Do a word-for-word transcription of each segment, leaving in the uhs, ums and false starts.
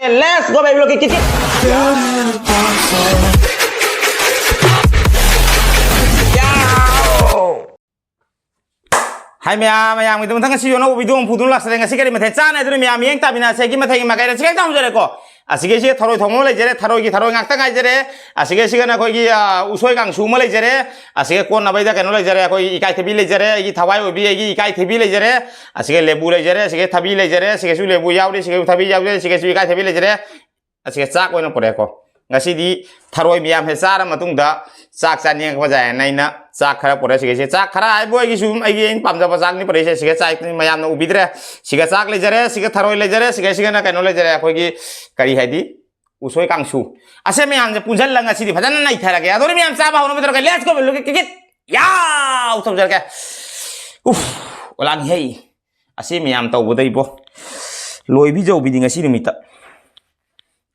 Let's go, baby, look at it. ꯍꯥꯏ ꯃꯌꯥꯝ, ꯃꯌꯥꯝꯒꯤꯗꯃꯛꯇ ꯉꯁꯤ ꯑꯅꯧꯕ ꯚꯤꯗꯤꯑꯣ ꯑꯃ ꯄꯨꯗꯨꯅ ꯂꯥꯛꯆꯔꯦ꯫ ꯉꯁꯤ ꯀꯔꯤ ꯃꯊꯦꯜ ꯆꯥꯅꯤ ꯍꯥꯏꯗꯨꯅ ꯃꯌꯥꯝ ꯃꯤꯠꯌꯦꯡ ꯇꯥꯃꯤꯟꯅꯁꯦ꯫ ꯑꯩꯒꯤ ꯃꯊꯦꯜꯒꯤ ꯃꯥꯏꯀꯩꯗ ꯁꯤꯒꯩꯗ ꯍꯧꯖꯔꯦꯀꯣ꯫ ꯑꯁꯤꯒꯩꯁꯤꯒ ꯊꯔꯣꯏ ꯊꯣꯡꯕ ꯑꯃ ꯂꯩꯖꯔꯦ, ꯊꯔꯣꯏꯒꯤ ꯊꯔꯣꯏ ꯉꯥꯛꯇ ꯉꯥꯏꯖꯔꯦ꯫ ꯑꯁꯤꯒꯩꯁꯤꯒꯅ ꯑꯩꯈꯣꯏꯒꯤ, ꯑ, ꯎꯁꯣꯏ ꯀꯥꯡꯁꯨ ꯑꯃ ꯂꯩꯖꯔꯦ꯫ ꯑꯁꯤꯒ ꯀꯣꯟꯅꯕꯩꯗ ꯀꯩꯅꯣ ꯂꯩꯖꯔꯦ, ꯑꯩꯈꯣꯏꯒꯤ ꯏꯀꯥꯏꯊꯕꯤ ꯂꯩꯖꯔꯦ, ꯑꯩꯒꯤ ꯊꯋꯥꯏ ꯑꯣꯏꯕꯤ ꯑꯩꯒꯤ ꯏꯀꯥꯏꯊꯕꯤ ꯂꯩꯖꯔꯦ꯫ ꯑꯁꯤꯒ ꯂꯦꯕꯨ ꯂꯩꯖꯔꯦ, ꯑꯁꯤꯒ ꯊꯕꯤ ꯂꯩꯖꯔꯦ, ꯁꯤꯒꯁꯨ ꯂꯦꯕꯨ ꯌꯥꯎꯔꯤ, ꯁꯤꯒꯁꯨ ꯊꯕꯤ ꯌꯥꯎꯔꯤ, ꯁꯤꯒꯁꯨ ꯏꯀꯥꯏꯊꯕꯤ ꯂꯩꯖꯔꯦ꯫ ꯑꯁꯤꯒ ꯆꯥꯛ ꯑꯣꯏꯅ ꯄꯨꯔꯛꯑꯦꯀꯣ꯫ ꯉꯁꯤꯗꯤ ꯊꯔꯣꯏ ꯃꯌꯥꯝꯁꯦ ꯆꯥꯔ ꯃꯇꯨꯡꯗ ꯆꯥꯛ ꯆꯥꯅꯤꯡꯉꯛꯄ ꯖꯥꯏꯅ ꯑꯩꯅ ꯆꯥꯛ ꯈꯔ ꯄꯨꯔꯛꯑꯦ꯫ ꯁꯤꯒꯩꯁꯦ ꯆꯥꯛ ꯈꯔ ꯍꯥꯏꯕꯨ ꯑꯩꯒꯤ ꯁꯨꯝ ꯑꯩꯒꯤ ꯑꯩꯅ ꯄꯥꯝꯖꯕ ꯆꯥꯛꯅꯤ ꯄꯨꯔꯛꯏꯁꯦ꯫ ꯁꯤꯒ ꯆꯥꯛ ꯃꯌꯥꯝꯅ ꯎꯕꯤꯗ꯭ꯔꯦ꯫ ꯁꯤꯒ ꯆꯥꯛ ꯂꯩꯖꯔꯦ, ꯁꯤꯒ ꯊꯔꯣꯏ ꯂꯩꯖꯔꯦ, ꯁꯤꯒ ꯁꯤꯒꯅ ꯀꯩꯅꯣ ꯂꯩꯖꯔꯦ, ꯑꯩꯈꯣꯏꯒꯤ ꯀꯔꯤ ꯍꯥꯏꯗꯤ ꯎꯁꯣꯏ ꯀꯥꯡꯁꯨ꯫ ꯑꯁꯦ ꯃꯌꯥꯝꯁꯦ ꯄꯨꯟꯁꯤꯜꯂꯒ ꯉꯁꯤꯗꯤ ꯐꯖꯅ ꯅꯩꯊꯔꯒꯦ꯫ ꯑꯗꯨꯅ ꯃꯌꯥꯝ ꯆꯥꯕ ꯍꯧꯅꯕ ꯇꯧꯔꯒꯦ꯫ Let's go, look at it. ꯌꯥꯎ! ꯇꯧꯖꯔꯒꯦ꯫ ꯎꯐ, ꯑꯣꯂꯥꯡꯍꯦ꯫ ꯑꯁꯤ ꯃꯌꯥꯝ ꯇꯧꯕꯗ ꯏꯕꯣ, ꯂꯣꯏꯕꯤ ꯖꯧꯕꯤꯗꯤ ꯉꯁꯤ ꯅꯨꯃꯤꯠꯇ꯫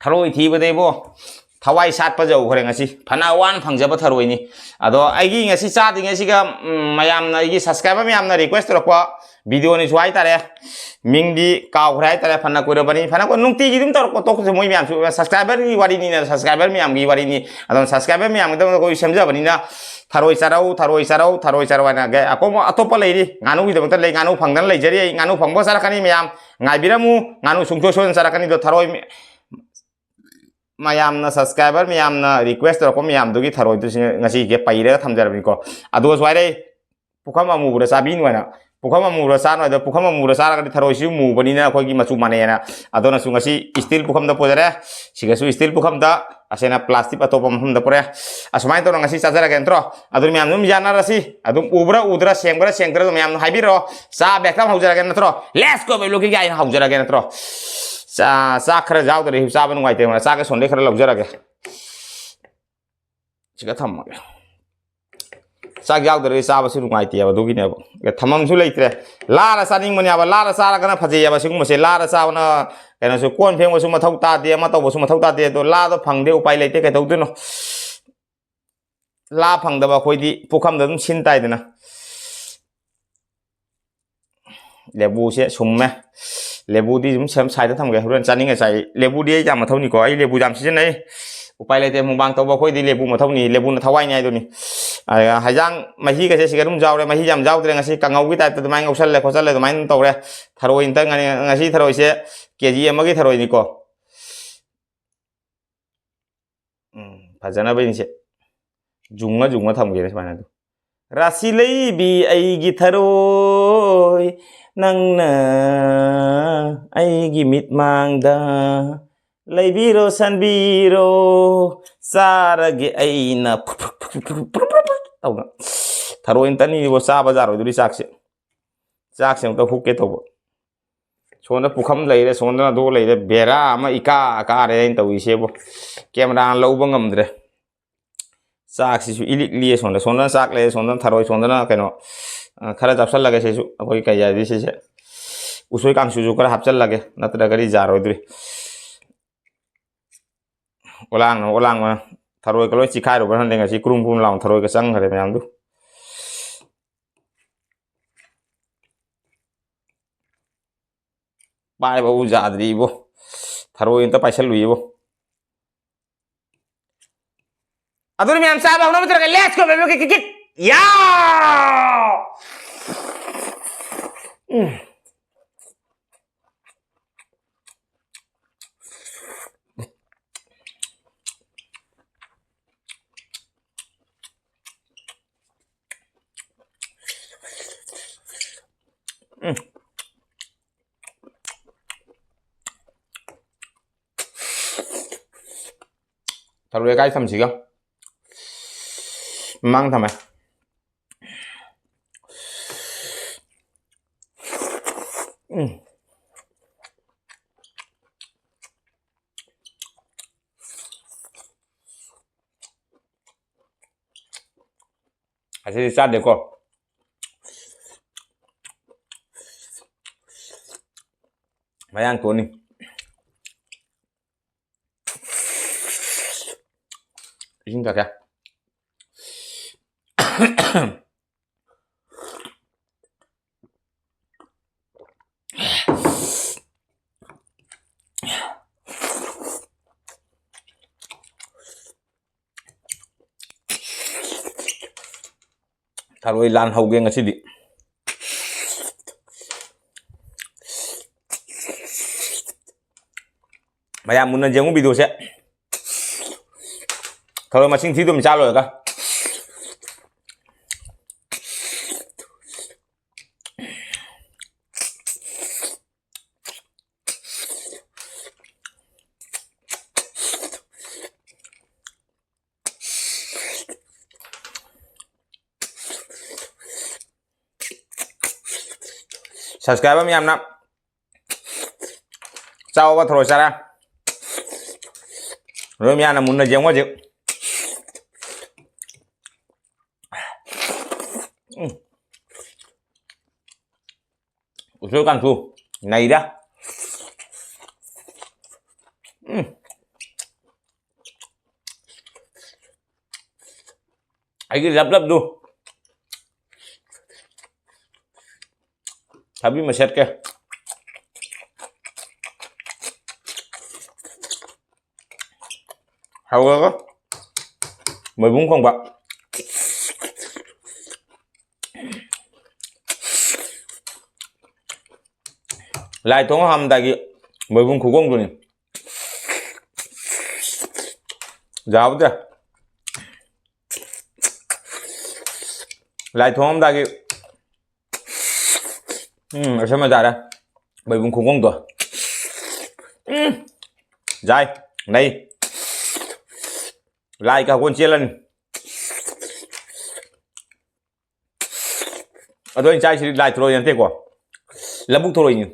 ꯊꯔꯣꯏ ꯊꯤꯕꯗ ꯏꯕꯣ, ꯊꯋꯥꯏ ꯁꯥꯠꯄ ꯖꯧꯈ꯭ꯔꯦ ꯉꯁꯤ꯫ ꯐꯅ ꯋꯥꯅ ꯐꯪꯖꯕ ꯊꯔꯣꯏꯅꯤ꯫ ꯑꯗꯣ ꯑꯩꯒꯤ ꯉꯁꯤ ꯆꯥꯗ꯭ꯔꯤꯉꯩꯁꯤꯒ, ꯎꯝ, ꯃꯌꯥꯝꯅ, ꯑꯩꯒꯤ subscriber ꯃꯌꯥꯝꯅ request ꯇꯧꯔꯛꯄ ꯚꯤꯗꯤꯑꯣꯅꯤꯁꯨ ꯍꯥꯏꯇꯥꯔꯦ꯫ ꯃꯤꯡꯗꯤ ꯀꯥꯎꯈ꯭ꯔꯦ ꯍꯥꯏꯇꯥꯔꯦ, ꯐꯅ ꯀꯨꯏꯔꯕꯅꯤ꯫ ꯐꯅ ꯀꯨꯏ-, ꯅꯨꯡꯇꯤꯒꯤ ꯑꯗꯨꯝ ꯇꯧꯔꯛꯄ ꯇꯣꯛꯈ꯭ꯔꯁꯦ, ꯃꯣꯏ ꯃꯌꯥꯝꯁꯨ subscriberꯒꯤ ꯋꯥꯔꯤꯅꯤꯅ, subscriber ꯃꯌꯥꯝꯒꯤ ꯋꯥꯔꯤꯅꯤ꯫ ꯑꯗꯨꯅ subscriber ꯃꯌꯥꯝꯒꯤꯗꯃꯛꯇ ꯑꯩꯈꯣꯏ ꯁꯦꯝꯖꯕꯅꯤꯅ, ꯊꯔꯣꯏ ꯆꯥꯔꯧ, ꯊꯔꯣꯏ ꯆꯥꯔꯧ, ꯊꯔꯣꯏ ꯆꯥꯔꯧ ꯍꯥꯏꯅ ꯒ-, ꯑꯀꯣꯝ-, ꯑꯇꯣꯞꯄ ꯂꯩꯔꯤ, ꯉꯥꯅꯨꯒꯤꯗꯃꯛꯇ ꯂꯩ, ꯉꯥꯅꯨ ꯐꯪꯗꯅ ꯂꯩꯖꯔꯤ ꯑꯩ, ꯉꯥꯅꯨ ꯐꯪꯕ ꯆꯥꯔꯛꯀꯅꯤ ꯃꯌꯥꯝ, ꯉꯥꯏꯕꯤꯔꯝꯃꯨ, ꯉꯥꯅꯨ ꯁꯨꯡꯁꯣꯏ ꯁꯣꯏꯗꯅ ꯆꯥꯔꯛꯀꯅꯤꯗꯣ, ꯊꯔꯣꯏ ꯃꯤ-, ꯃꯌꯥꯝꯅ, subscriber ꯃꯌꯥꯝꯅ request ꯇꯧꯔꯛꯄ ꯃꯌꯥꯝꯗꯨꯒꯤ ꯊꯔꯣꯏꯗꯨꯁꯨ ꯉꯁꯤꯒꯤ ꯄꯩꯔꯒ ꯊꯝꯖꯔꯕꯅꯤꯀꯣ꯫ ꯑꯗꯨꯒ ꯁ꯭ꯋꯥꯏꯗꯩ ꯄꯨꯈꯝ ꯑꯃꯨꯕꯗ ꯆꯥꯕꯤꯅꯨ ꯍꯥꯏꯅ꯫ ꯄꯨꯈꯝ ꯑꯃꯨꯕꯗ ꯆꯥꯅꯨ ꯍꯥꯏꯗꯣ, ꯄꯨꯈꯝ ꯑꯃꯨꯕꯗ ꯆꯥꯔꯒꯗꯤ ꯊꯔꯣꯏꯁꯤꯁꯨ ꯃꯨꯕꯅꯤꯅ ꯑꯩꯈꯣꯏꯒꯤ ꯃꯆꯨ ꯃꯥꯟꯅꯩꯅ꯫ ꯑꯗꯨꯅꯁꯨ ꯉꯁꯤ steel ꯄꯨꯈꯝꯗ ꯄꯨꯖꯔꯦ꯫ ꯁꯤꯒꯁꯨ steel ꯄꯨꯈꯝꯗ, ꯑꯁꯤꯅ plastic ꯑꯇꯣꯞꯄ ꯃꯐꯝꯗ ꯄꯨꯔꯦ꯫ ꯑꯁꯨꯃꯥꯏꯅ ꯇꯧꯅ ꯉꯁꯤ ꯆꯥꯖꯔꯒꯦ ꯅꯠꯇ꯭ꯔꯣ? ꯑꯗꯨꯅ ꯃꯌꯥꯝ ꯑꯗꯨꯝ ꯌꯥꯅꯔꯁꯤ꯫ ꯑꯗꯨꯝ ꯎꯕ꯭ꯔꯥ ꯎꯗ꯭ꯔꯥ, ꯁꯦꯡꯕ꯭ꯔꯥ ꯁꯦꯡꯗ꯭ꯔꯥ ꯑꯗꯨꯝ ꯃꯌꯥꯝꯅ ꯍꯥꯏꯕꯤꯔꯛꯑꯣ꯫ ꯆꯥꯕ ꯍꯦꯛꯇ ꯍꯧꯖꯔꯒꯦ ꯅꯠꯇ꯭ꯔꯣ? Let's go, ꯕꯦꯂꯨꯀꯤꯒꯤ ꯑꯩꯅ ꯍꯧꯖꯔꯒꯦ ꯅꯠꯇ꯭ꯔꯣ? ꯆꯥ-, ꯆꯥꯛ ꯈꯔ ꯌꯥꯎꯗ꯭ꯔꯗꯤ ꯆꯥꯕ ꯅꯨꯡꯉꯥꯏꯇꯦ꯫ ꯆꯥꯛꯀ ꯁꯣꯟꯗꯩ ꯈꯔ ꯂꯧꯖꯔꯒꯦ꯫ ꯁꯤꯒ ꯊꯝꯃꯒꯦ꯫ ꯆꯥꯛ ꯌꯥꯎꯗ꯭ꯔꯗꯤ ꯆꯥꯕꯁꯨ ꯅꯨꯡꯉꯥꯏꯇꯦꯕ, ꯑꯗꯨꯒꯤꯅꯦꯕ꯫ ꯊꯝꯐꯝꯁꯨ ꯂꯩꯇ꯭ꯔꯦ꯫ ꯂꯥꯔ ꯆꯥꯅꯤꯡꯕꯅꯦꯕ, ꯂꯥꯔ ꯆꯥꯔꯒꯅ ꯐꯖꯩꯌꯦꯕ ꯁꯤꯒꯨꯝꯕꯁꯦ꯫ ꯂꯥꯔ ꯆꯥꯕꯅ ꯀꯩꯅꯣꯁꯨ, ꯀꯣꯟ ꯐꯦꯡꯕꯁꯨ ꯃꯊꯧ ꯇꯥꯗꯦ, ꯑꯃ ꯇꯧꯕꯁꯨ ꯃꯊꯧ ꯇꯥꯗꯦ꯫ ꯑꯗꯣ ꯂꯥꯗꯣ ꯐꯪꯗꯦ, ꯎꯄꯥꯏ ꯂꯩꯇꯦ, ꯀꯩꯗꯧꯗꯣꯏꯅꯣ? ꯂꯥ ꯐꯪꯗꯕ ꯑꯩꯈꯣꯏꯗꯤ ꯄꯨꯈꯝꯗ ꯑꯗꯨꯝ ꯁꯤꯟ ꯇꯥꯏꯗꯅ꯫ ꯂꯦꯕꯨꯁꯦ ꯁꯨꯝꯃꯦ꯫ ꯂꯦꯕꯨꯗꯤ ꯑꯗꯨꯝ ꯁꯦꯝ ꯁꯥꯏꯗ ꯊꯝꯒꯦ, ꯍꯣꯔꯦꯟ ꯆꯥꯅꯤꯡꯉ ꯆꯥꯏ꯫ ꯂꯦꯕꯨꯗꯤ ꯑꯩ ꯌꯥꯝ ꯃꯊꯧꯅꯤꯀꯣ, ꯑꯩ ꯂꯦꯕꯨ ꯌꯥꯝ ꯁꯤꯖꯤꯟꯅꯩ꯫ ꯎꯄꯥꯏ ꯂꯩꯇꯦ, ꯃꯨꯛꯕꯥꯡ ꯇꯧꯕ ꯑꯩꯈꯣꯏꯗꯤ ꯂꯦꯕꯨ ꯃꯊꯧꯅꯤ, ꯂꯦꯕꯨꯅ ꯊꯋꯥꯏꯅꯤ ꯍꯥꯏꯗꯨꯅꯤ꯫ ꯑꯗꯨꯒ ꯍꯩꯖꯥꯡ ꯃꯍꯤꯒꯁꯦ ꯁꯤꯒ ꯑꯗꯨꯝ ꯌꯥꯎꯔꯦ, ꯃꯍꯤ ꯌꯥꯝ ꯌꯥꯎꯗ꯭ꯔꯦ꯫ ꯉꯁꯤ ꯀꯥꯡꯉꯧꯒꯤ ꯇꯥꯏꯞꯇ ꯑꯗꯨꯃꯥꯏꯅ ꯉꯧꯁꯜꯂꯦ ꯈꯣꯠꯆꯜꯂꯦ ꯑꯗꯨꯃꯥꯏꯅ ꯑꯗꯨꯝ ꯇꯧꯔꯦ꯫ ꯊꯔꯣꯏ ꯑꯝꯇ ꯉꯅꯤ-, ꯉꯁꯤ ꯊꯔꯣꯏꯁꯦ ꯀꯦ ꯖꯤ ꯑꯃꯒꯤ ꯊꯔꯣꯏꯅꯤꯀꯣ꯫ ꯎꯝ, ꯐꯖꯅꯕ ꯏꯟꯁꯦ꯫ ꯖꯨꯡꯉ ꯖꯨꯡꯉ ꯊꯝꯒꯦꯅꯦ ꯁꯨꯃꯥꯏꯅ ꯑꯗꯨ꯫ ꯔꯥꯁꯤ ꯂꯩꯕꯤ ꯑꯩꯒꯤ ꯊꯔꯣꯏ, ꯅꯪꯅ ꯑꯩꯒꯤ ꯃꯤꯠꯃꯥꯡꯗ ꯂꯩꯕꯤꯔꯣ, ꯁꯟꯕꯤꯔꯣ, ꯆꯥꯔꯒꯦ ꯑꯩꯅ ꯐꯨꯠ ꯐꯨꯠ ꯐꯨꯠ ꯐꯨꯠ ꯐꯨꯠ ꯐꯨꯠ ꯐꯨꯠ ꯇꯧꯅ꯫ ꯊꯔꯣꯏ ꯑꯝꯇꯅꯤꯕꯣ ꯆꯥꯕ ꯌꯥꯔꯣꯏꯗꯣꯔꯤ ꯆꯥꯛꯁꯦ꯫ ꯆꯥꯛꯁꯦ ꯑꯝꯇ ꯍꯨꯛꯀꯦ ꯇꯧꯕ꯫ ꯁꯣꯝꯗ ꯄꯨꯈꯝ ꯂꯩꯔꯦ, ꯁꯣꯝꯗꯅ ꯑꯗꯨ ꯂꯩꯔꯦ, ꯕꯦꯔꯥ ꯑꯃ ꯏꯀꯥ ꯀꯥꯔꯦ ꯑꯩꯅ ꯇꯧꯔꯤꯁꯦꯕꯨ꯫ ꯀꯦꯃꯦꯔꯥꯅ ꯂꯧꯕ ꯉꯝꯗ꯭ꯔꯦ꯫ ꯆꯥꯛꯁꯤꯁꯨ ꯏꯂꯤꯛ ꯂꯤꯛꯑꯦ꯫ ꯁꯣꯝꯗ, ꯁꯣꯝꯗꯅ ꯆꯥꯛ ꯂꯩꯔꯦ, ꯁꯣꯝꯗꯅ ꯊꯔꯣꯏ, ꯁꯣꯝꯗꯅ ꯀꯩꯅꯣ, ꯑ, ꯈꯔ ꯆꯥꯞꯁꯜꯂꯒꯦ ꯁꯤꯁꯨ꯫ ꯑꯩꯈꯣꯏ ꯀꯩ ꯍꯥꯏꯗꯤ ꯁꯤꯁꯦ ꯎꯁꯣꯏ ꯀꯥꯡꯁꯨꯁꯨ ꯈꯔ ꯍꯥꯞꯆꯜꯂꯒꯦ, ꯅꯠꯇ꯭ꯔꯒꯗꯤ ꯌꯥꯔꯣꯏꯗ꯭ꯔꯤ꯫ ꯑꯣꯂꯥꯡꯅ ꯑꯣꯂꯥꯡꯕ ꯊꯔꯣꯏꯒ ꯂꯣꯏ ꯆꯤꯈꯥꯏꯔꯨꯕ꯭ꯔꯥ ꯈꯪꯗꯦ, ꯉꯁꯤ ꯀ꯭ꯔꯨꯝ ꯀ꯭ꯔꯨꯝ ꯂꯥꯎꯅ ꯊꯔꯣꯏꯒ ꯆꯪꯈ꯭ꯔꯦ ꯃꯌꯥꯝꯗꯨ꯫ ꯄꯥꯏꯕꯕꯨ ꯌꯥꯗ꯭ꯔꯤꯕꯣ꯫ ꯊꯔꯣꯏ ꯑꯝꯇ ꯄꯥꯏꯁꯜꯂꯨꯏꯕꯣ꯫ ꯑꯗꯨꯅ ꯃꯌꯥꯝ ꯆꯥꯕ ꯍꯧꯅꯕ ꯇꯧꯔꯒ, let's go, baby, kick, kick, kick. ꯌꯥꯎ! ꯎꯝ꯫ ꯎꯝ꯫ ꯊꯔꯣꯏ ꯀꯥꯏ ꯊꯝꯁꯤꯒ? ꯃꯃꯥꯡ ꯊꯝꯃꯦ꯫ ꯎꯝ꯫ ꯑꯁꯤꯗꯤ ꯆꯥꯗꯦꯀꯣ꯫ ꯃꯌꯥꯡ ꯇꯣꯟꯅꯤ꯫ ꯏꯁꯤꯡ ꯊꯛꯀꯦ꯫ ꯊꯔꯣꯏ ꯂꯥꯟ ꯍꯧꯒꯦ ꯉꯁꯤꯗꯤ꯫ ꯃꯌꯥꯝ ꯃꯨꯟꯅ ꯌꯦꯡꯉꯨ videoꯁꯦ꯫ ꯊꯔꯣꯏ ꯃꯁꯤꯡ ꯊꯤꯗꯣꯏꯃꯤ ꯆꯥ ꯂꯣꯏꯔꯒ꯫ Subscriber ꯃꯌꯥꯝꯅ ꯆꯥꯎꯕ ꯊꯔꯣꯏ ꯆꯥꯔꯦ꯫ ꯂꯣꯏ ꯃꯌꯥꯝꯅ ꯃꯨꯟꯅ ꯌꯦꯡꯉꯣ ꯍꯧꯖꯤꯛ꯫ ꯎꯝ꯫ ꯎꯁꯣꯏ ꯀꯥꯡꯁꯨ ꯅꯩꯔꯦ꯫ ꯎꯝ꯫ ꯑꯩꯒꯤ ꯂꯞ ꯂꯞꯗꯨ꯫ ꯊꯕꯤ ꯃꯁꯦꯠꯀꯦ꯫ ꯍꯧꯔꯒ ꯃꯣꯏꯕꯨꯡ ꯈꯣꯡꯕ꯫ ꯂꯥꯏ ꯊꯣꯡ ꯍꯥꯝꯗꯥꯏꯒꯤ ꯃꯣꯏꯕꯨꯡ ꯈꯨꯈꯣꯡꯗꯨꯅꯤ꯫ ꯌꯥꯎꯗꯦ꯫ ꯂꯥꯏ ꯊꯣꯡꯉꯝꯗꯥꯏꯒꯤ ꯎꯝ, ꯑꯁꯦꯝꯕ ꯇꯥꯔꯦ꯫ ꯃꯣꯏꯕꯨꯡ ꯈꯨꯈꯣꯡꯗꯣ꯫ ꯎꯝ꯫ ꯌꯥꯏ꯫ ꯅꯩ꯫ ꯂꯥꯏ ꯀꯥꯡꯈꯣꯟ ꯆꯦꯜꯂꯅꯤ꯫ ꯑꯗꯣ ꯑꯩꯅ ꯆꯥꯏꯁꯤꯗꯤ ꯂꯥꯏ ꯊꯔꯣꯏ ꯅꯠꯇꯦꯀꯣ꯫ ꯂꯧꯕꯨꯛ ꯊꯔꯣꯏꯅꯤ꯫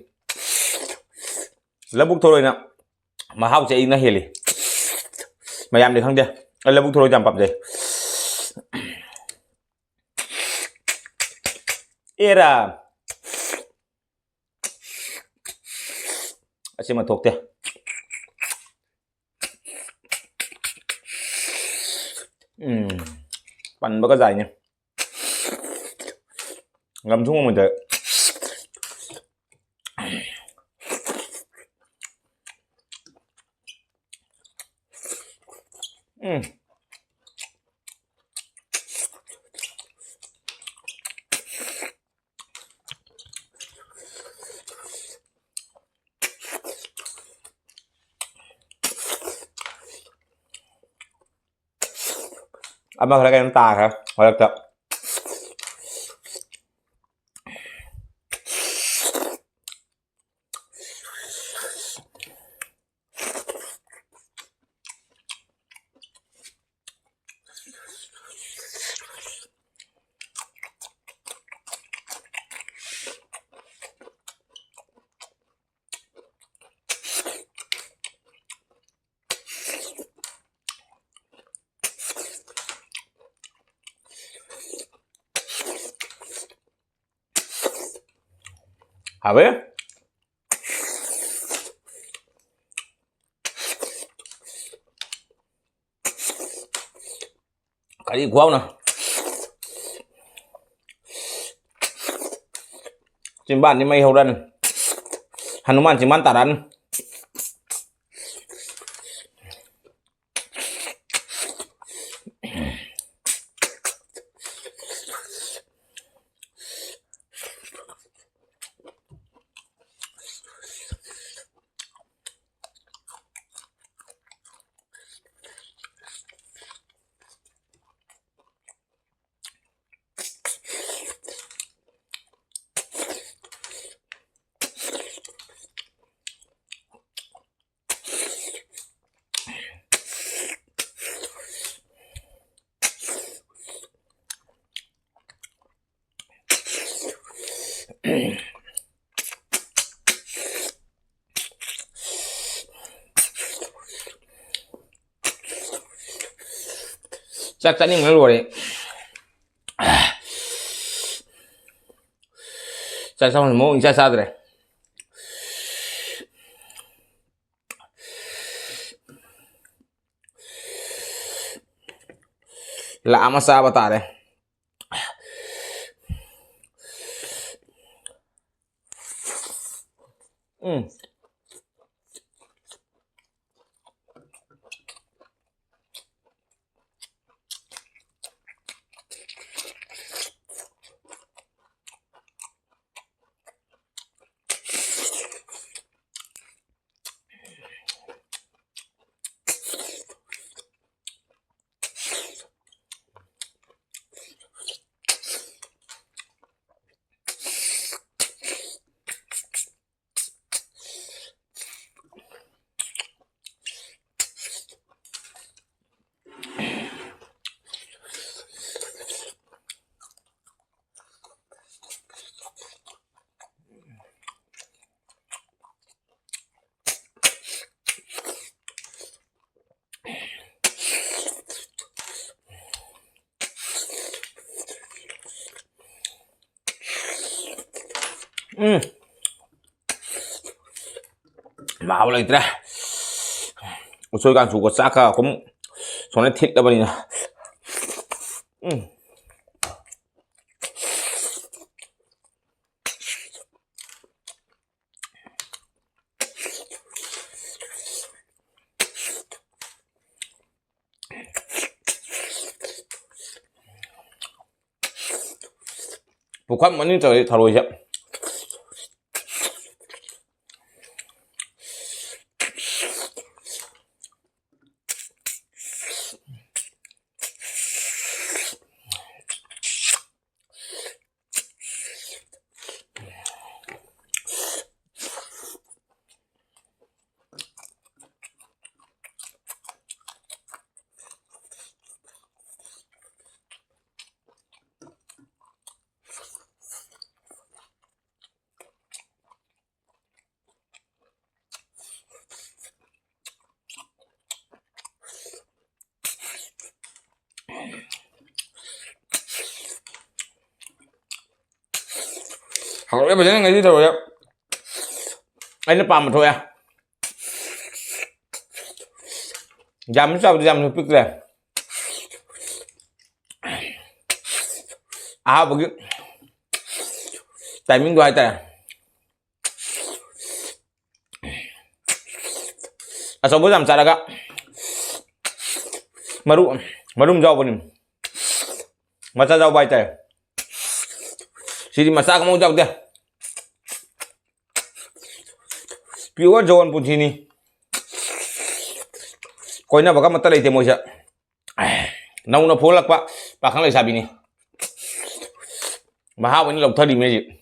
ꯂꯧꯕꯨꯛ ꯊꯔꯣꯏꯅ ꯃꯍꯥꯎꯁꯦ ꯑꯩꯅ ꯍꯦꯜꯂꯤ꯫ ꯃꯌꯥꯝꯗꯤ ꯈꯪꯗꯦ꯫ ꯑꯩ ꯂꯧꯕꯨꯛ ꯊꯔꯣꯏ ꯌꯥꯝ ꯄꯥꯝꯖꯩ꯫ ꯑꯦꯔꯥ꯫ ꯑꯁꯤꯃ ꯊꯣꯛꯇꯦ꯫ ꯎꯝ꯫ ꯄꯟꯕꯒ ꯆꯥꯏꯅꯦ꯫ ꯉꯝꯁꯨ ꯉꯝꯃꯣꯏꯗ꯫ ꯎꯝ꯫ ꯑꯃ ꯈꯔ ꯀꯩꯅꯣ ꯇꯥꯈ꯭ꯔꯦ ꯃꯔꯛꯇ꯫ ꯍꯥꯎꯋꯦ꯫ ꯀꯔꯤ ꯈꯨꯍꯥꯎꯅꯣ! ꯆꯤꯝꯕꯥꯟꯗꯤ ꯃꯩ ꯍꯧꯔꯅꯤ꯫ ꯍꯅꯨꯃꯥꯟ ꯆꯤꯝꯕꯥꯟ ꯇꯥꯔꯛꯑꯅꯤ꯫ ꯆꯥꯛ ꯆꯥꯅꯤꯡꯕꯅ ꯂꯣꯏꯔꯦ꯫ ꯆꯥꯛ ꯆꯥꯐꯝ ꯃꯑꯣꯡ ꯏꯆꯥ ꯆꯥꯗ꯭ꯔꯦ꯫ ꯂꯥꯛ ꯑꯃ ꯆꯥꯕ ꯇꯥꯔꯦ꯫ ꯎꯝ꯫ ꯎꯝ꯫ ꯃꯍꯥꯎ ꯂꯩꯇ꯭ꯔꯦ꯫ ꯎꯁꯣꯏ ꯀꯥꯡꯁꯨꯒ ꯆꯥꯛꯀ ꯑꯗꯨꯝ ꯁꯣꯝꯗ ꯊꯤꯠꯂꯕꯅꯤꯅ꯫ ꯎꯝ꯫ ꯄꯨꯈꯝ ꯑꯅꯤ ꯇꯧꯔꯤ ꯊꯔꯣꯏꯁꯦ꯫ ꯍꯥꯎꯔꯦ ꯐꯖꯅ ꯉꯁꯤ ꯇꯧꯔꯦ꯫ ꯑꯩꯅ ꯄꯥꯝꯕ ꯊꯣꯛꯑꯦ꯫ ꯌꯥꯝꯁꯨ ꯆꯥꯎꯗꯦ, ꯌꯥꯝꯁꯨ ꯄꯤꯛꯇ꯭ꯔꯦ꯫ ꯑꯍꯥꯎꯕꯒꯤ timingꯗꯣ ꯍꯥꯏꯇꯥꯔꯦ꯫ ꯑꯆꯧꯕ ꯌꯥꯝ ꯆꯥꯔꯒ ꯃꯔꯨ, ꯃꯔꯨꯝ ꯌꯥꯎꯕꯅꯤ꯫ ꯃꯆꯥ ꯌꯥꯎꯕ ꯍꯥꯏꯇꯥꯔꯦ꯫ ꯁꯤꯗꯤ ꯃꯆꯥ ꯑꯃꯐꯥꯎ ꯌꯥꯎꯗꯦ꯫ Pure ꯖꯋꯥꯟ ꯄꯨꯟꯁꯤꯅꯤ꯫ ꯀꯣꯏꯅꯕꯒ ꯑꯃꯠꯇ ꯂꯩꯇꯦ ꯃꯣꯏꯁꯦ꯫ ꯅꯧꯅ ꯐꯨꯒꯠꯂꯛꯄ ꯄꯥꯈꯪ ꯂꯩꯁꯥꯕꯤꯅꯤ꯫ ꯃꯍꯥ ꯑꯣꯏꯅ ꯂꯧꯊꯔꯤꯃꯦ ꯑꯩꯁꯦ꯫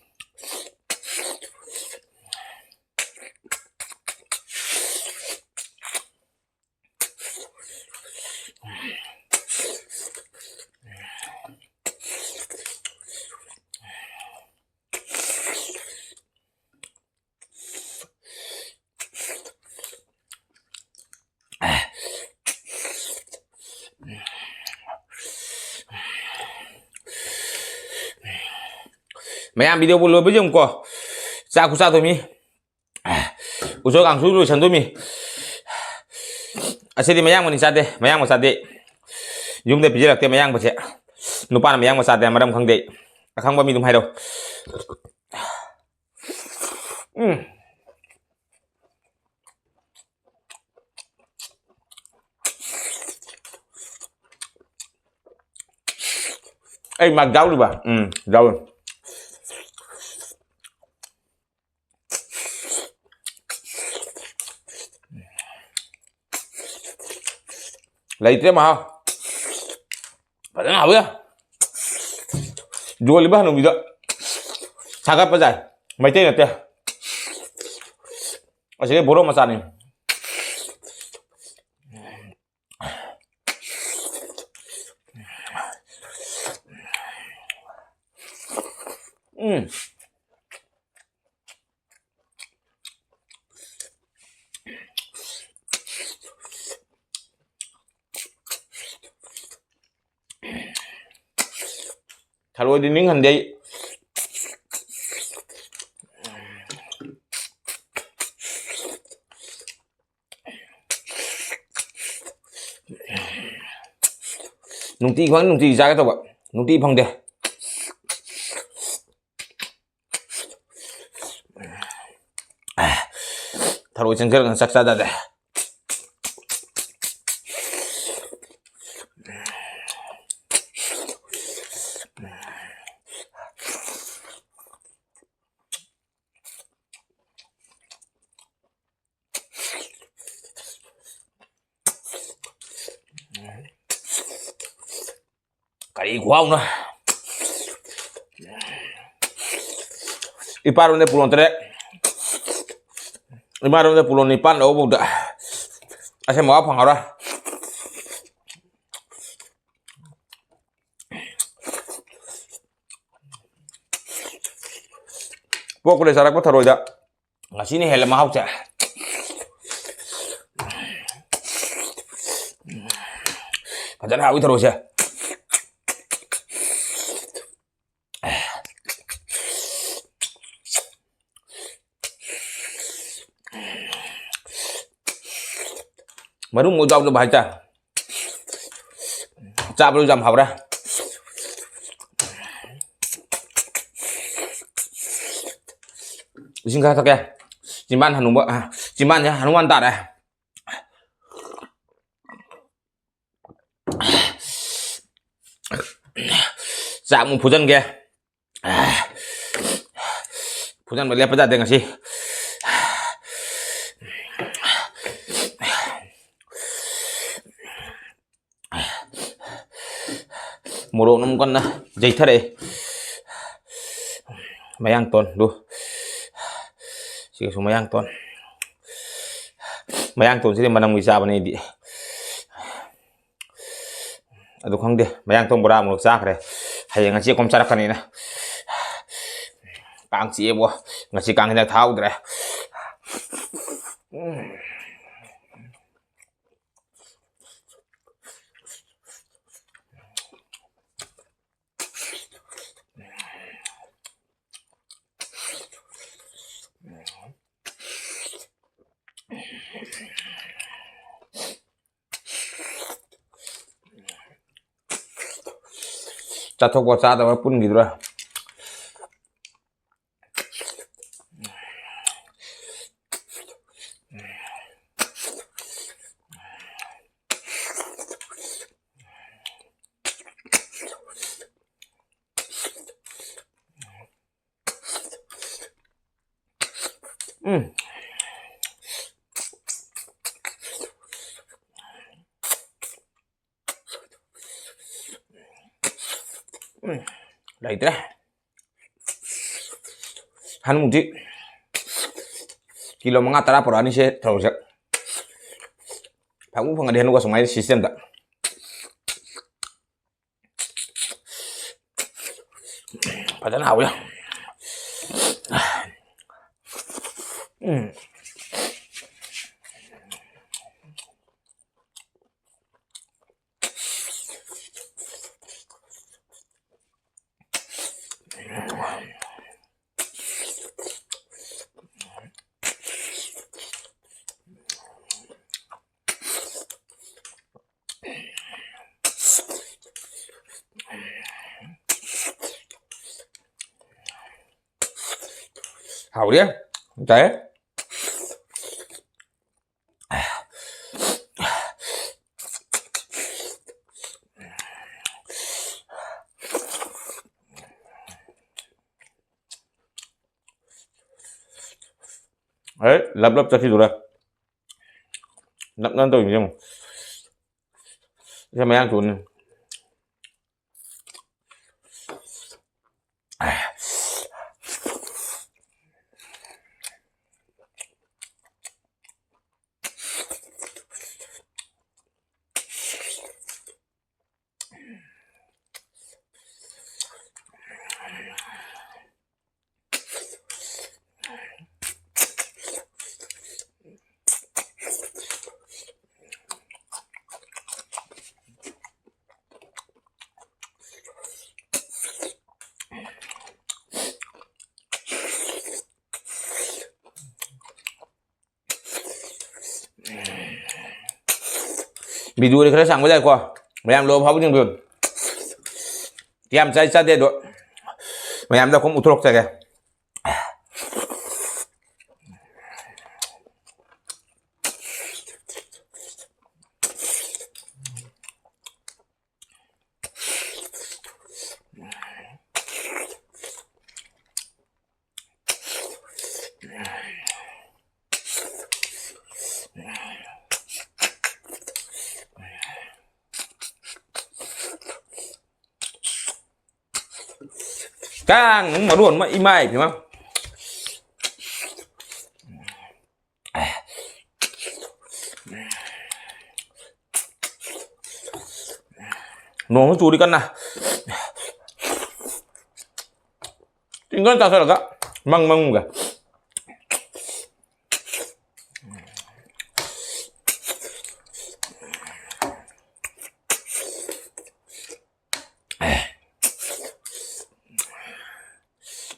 ꯃꯌꯥꯝ videoꯕꯨ ꯂꯣꯏꯕ ꯌꯦꯡꯉꯨꯀꯣ꯫ ꯆꯥꯛ ꯈꯨꯆꯥꯗꯣ ꯃꯤ꯫ ꯎꯁꯣꯏ ꯀꯥꯡꯁꯨ ꯂꯣꯏꯁꯟꯗꯣꯏꯃꯤ꯫ ꯑꯁꯤꯗꯤ ꯃꯌꯥꯡꯕꯅꯤ ꯆꯥꯗꯦ, ꯃꯌꯥꯡꯕ ꯆꯥꯗꯦ꯫ ꯌꯨꯝꯗ ꯄꯤꯖꯔꯛꯇꯦ ꯃꯌꯥꯡꯕꯁꯦ꯫ ꯅꯨꯄꯥꯅ ꯃꯌꯥꯡꯕ ꯆꯥꯗꯦ ꯃꯔꯝ ꯈꯪꯗꯦ꯫ ꯑꯈꯪꯕ ꯃꯤ ꯑꯗꯨꯝ ꯍꯥꯏꯔꯛꯎ꯫ ꯎꯝ꯫ ꯑꯩ ꯃꯥ ꯌꯥꯎꯔꯤꯕ? ꯎꯝ, ꯌꯥꯎꯔꯤ꯫ ꯂꯩꯇ꯭ꯔꯦ ꯃꯍꯥꯎ꯫ ꯐꯖꯅ ꯍꯥꯎꯋꯤ꯫ ꯌꯣꯜꯂꯤꯕ ꯍꯅꯨꯕꯤꯗꯣ ꯁꯥꯒꯠꯄ ꯌꯥꯏ꯫ ꯃꯩꯇꯩ ꯅꯠꯇꯦ꯫ ꯑꯁꯤꯒꯤ ꯕꯣꯔꯣ ꯃꯆꯥꯅꯤ꯫ ꯎꯝ꯫ ꯊꯔꯣꯏꯗꯤ ꯅꯤꯡꯍꯟꯗꯦ ꯑꯩ꯫ ꯅꯨꯡꯇꯤ ꯈꯨꯗꯤꯡ ꯅꯨꯡꯇꯤꯒꯤ ꯆꯥꯒꯦ ꯇꯧꯕ, ꯅꯨꯡꯇꯤ ꯐꯪꯗꯦ꯫ ꯊꯔꯣꯏ ꯆꯪꯁꯤꯜꯂꯛꯇꯅ ꯆꯥꯛ ꯆꯥꯗꯗꯦ꯫ ꯀꯔꯤ ꯈꯨꯍꯥꯎꯅꯣ! ꯏꯄꯥꯔꯣꯝꯗ ꯄꯨꯂꯣꯟ ꯇꯔꯦꯠ, ꯏꯃꯥꯔꯣꯝꯗ ꯄꯨꯂꯣꯟ ꯅꯤꯄꯥꯟ ꯂꯧꯕꯧꯗ ꯑꯁꯦꯡꯕ ꯋꯥ ꯐꯪꯉꯔꯣꯏ꯫ ꯄꯣꯛꯄꯗ ꯆꯥꯔꯛꯄ ꯊꯔꯣꯏꯗ ꯉꯁꯤꯅ ꯍꯦꯜꯂꯦ ꯃꯍꯥꯎꯁꯦ꯫ ꯐꯖꯅ ꯍꯥꯎꯏ ꯊꯔꯣꯏꯁꯦ꯫ ꯃꯔꯨꯝ ꯑꯣꯏ ꯌꯥꯎꯗꯕ ꯍꯥꯏꯇꯥꯔꯦ꯫ ꯆꯥꯕꯗꯁꯨ ꯌꯥꯝ ꯍꯥꯎꯔꯦ꯫ ꯏꯁꯤꯡ ꯈꯔ ꯊꯛꯀꯦ꯫ ꯆꯤꯝꯕꯥꯟ ꯍꯅꯨꯕ, ꯆꯤꯝꯕꯥꯟꯁꯦ ꯍꯅꯨꯃꯥꯟ ꯇꯥꯔꯦ꯫ ꯆꯥꯛ ꯑꯃꯨꯛ ꯐꯨꯖꯟꯒꯦ꯫ ꯐꯨꯖꯟꯕ ꯂꯦꯞꯄ ꯌꯥꯗꯦ ꯉꯁꯤ꯫ ꯃꯣꯔꯣꯛꯅ ꯑꯃꯨꯛ ꯀꯟꯅ ꯌꯩꯊꯔꯛꯑꯦ꯫ ꯃꯌꯥꯡꯇꯣꯟꯗꯨ꯫ ꯁꯤꯒꯁꯨ ꯃꯌꯥꯡꯇꯣꯟ꯫ ꯃꯌꯥꯡꯇꯣꯟꯁꯤꯗꯤ ꯃꯅꯝꯒꯤ ꯆꯥꯕꯅꯦ ꯑꯩꯗꯤ꯫ ꯑꯗꯨ ꯈꯪꯗꯦ, ꯃꯌꯥꯡꯇꯣꯟ ꯕꯣꯔꯥ ꯑꯃꯨꯛ ꯆꯥꯈ꯭ꯔꯦ꯫ ꯍꯌꯦꯡ ꯉꯁꯤ ꯀꯣꯝ ꯆꯥꯔꯛꯀꯅꯤꯅ꯫ ꯀꯥꯡ ꯆꯤꯛꯑꯦꯕꯣ꯫ ꯉꯁꯤ ꯀꯥꯡ ꯍꯤꯗꯥꯛ ꯊꯥꯍꯧꯗ꯭ꯔꯦ꯫ ꯎꯝ꯫ ꯆꯥꯊꯣꯛꯄ ꯆꯥꯗꯕ ꯄꯨꯟꯈꯤꯗ꯭ꯔꯥ? ꯎꯝ꯫ ꯎꯝ, ꯂꯩꯇ꯭ꯔꯦ꯫ ꯍꯅꯨꯗꯤ ꯀꯤꯂꯣ ꯃꯉꯥ ꯇꯔꯥ ꯄꯨꯔꯛꯑꯅꯤꯁꯦ ꯊꯧꯔꯤꯁꯦ꯫ ꯐꯪꯕꯨ ꯐꯪꯉꯗꯤ ꯍꯅꯨꯒ ꯁꯨꯃꯥꯏꯅ system ꯗ꯫ ꯐꯖꯅ ꯍꯥꯎꯋꯤ꯫ ꯎꯝ꯫ ꯍꯥꯎꯔꯦ꯫ ꯌꯥꯏ꯫ ꯑꯦ, ꯂꯞ ꯂꯞ ꯆꯠꯈꯤꯗꯣꯔꯦ꯫ ꯅꯞ ꯅꯞ ꯇꯧꯔꯤꯁꯦ ꯌꯦꯡꯉꯨ꯫ ꯁꯤ ꯃꯌꯥꯡ ꯇꯣꯟꯅꯤ꯫ ꯚꯤꯗꯤꯑꯣꯗꯤ ꯈꯔ ꯁꯥꯡꯕ ꯌꯥꯏꯀꯣ, ꯃꯌꯥꯝ ꯂꯣꯏꯕ ꯐꯥꯎꯕ ꯌꯦꯡꯕꯤꯌꯨ꯫ ꯌꯥꯝ ꯆꯥꯏ ꯆꯥꯗꯦ ꯑꯗꯣ, ꯃꯌꯥꯝꯗ ꯑꯩꯈꯣꯏ ꯎꯠꯊꯣꯔꯛꯆꯒꯦ꯫ ꯀꯥꯡ ꯃꯔꯣꯟ ꯑꯃ, ꯏꯃꯥꯏ ꯄꯦꯝꯃ꯫ ꯅꯣꯡꯁꯨ ꯆꯨꯔꯤ ꯀꯟꯅ꯫ ꯇꯤꯡꯒꯜ ꯆꯥꯁꯤꯜꯂꯒ ꯃꯪ ꯃꯪꯒ꯫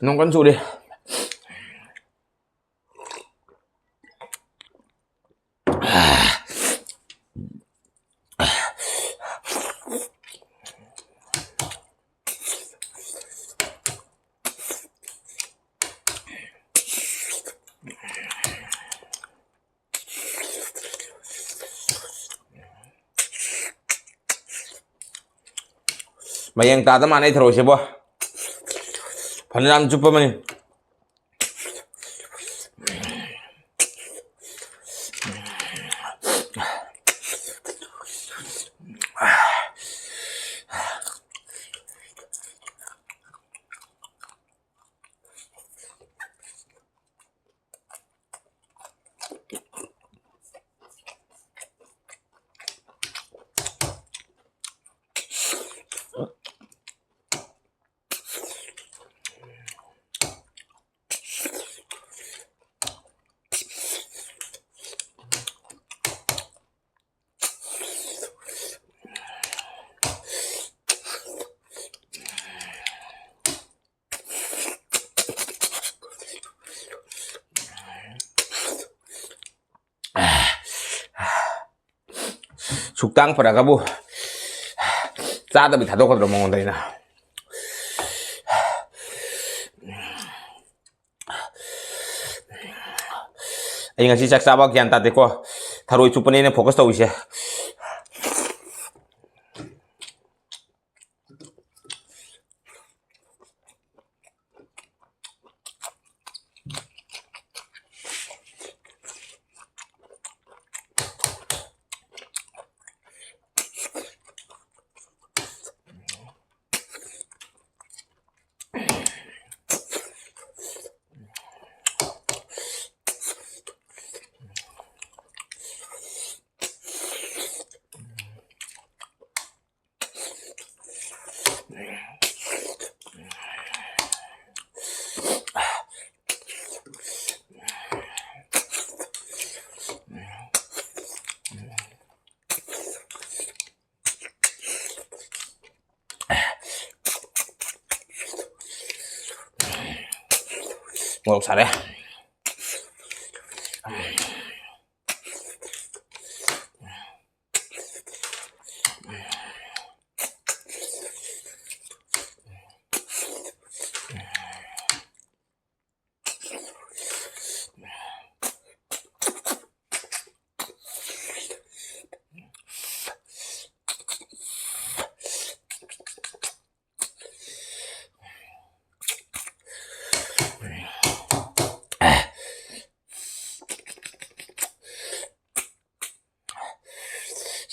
ꯅꯣꯡ ꯀꯟꯅ ꯆꯨꯔꯤ꯫ ꯃꯌꯦꯡ ꯇꯥꯗ ꯃꯥꯟꯅꯩ ꯊꯔꯣꯏꯁꯤꯕꯣ꯫ ꯐꯅꯌꯥꯝ ꯆꯨꯞꯄ ꯑꯃꯅꯤ꯫ ꯁꯨꯛꯇꯥꯡ ꯐꯔꯒꯕꯨ ꯆꯥꯗꯕꯤ ꯊꯥꯗꯣꯛꯀꯗ꯭ꯔꯣ ꯃꯉꯣꯟꯗ ꯑꯩꯅ? ꯑꯩ ꯉꯁꯤ ꯆꯥꯛ ꯆꯥꯕ ꯒ꯭ꯌꯥꯟ ꯇꯥꯗꯦꯀꯣ, ꯊꯔꯣꯏ ꯆꯨꯞꯄꯅꯦ ꯑꯩꯅ focus ꯇꯧꯔꯤꯁꯦ꯫ ꯃꯣꯔꯣꯛ ꯁꯥꯔꯦ꯫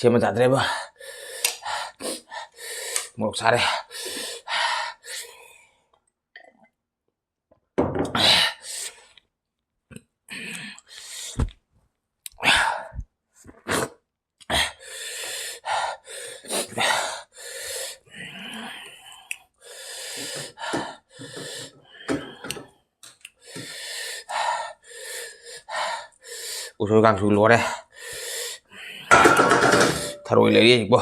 ꯁꯦꯝꯕ ꯌꯥꯗ꯭ꯔꯦꯕ꯫ ꯃꯣꯔꯣꯛ ꯁꯥꯔꯦ꯫ ꯎꯁꯣꯏ ꯀꯥꯡꯁꯨ ꯂꯣꯏꯔꯦ꯫ ꯊꯔꯣꯏ ꯂꯩꯔꯤ ꯍꯧꯖꯤꯛꯄꯣ꯫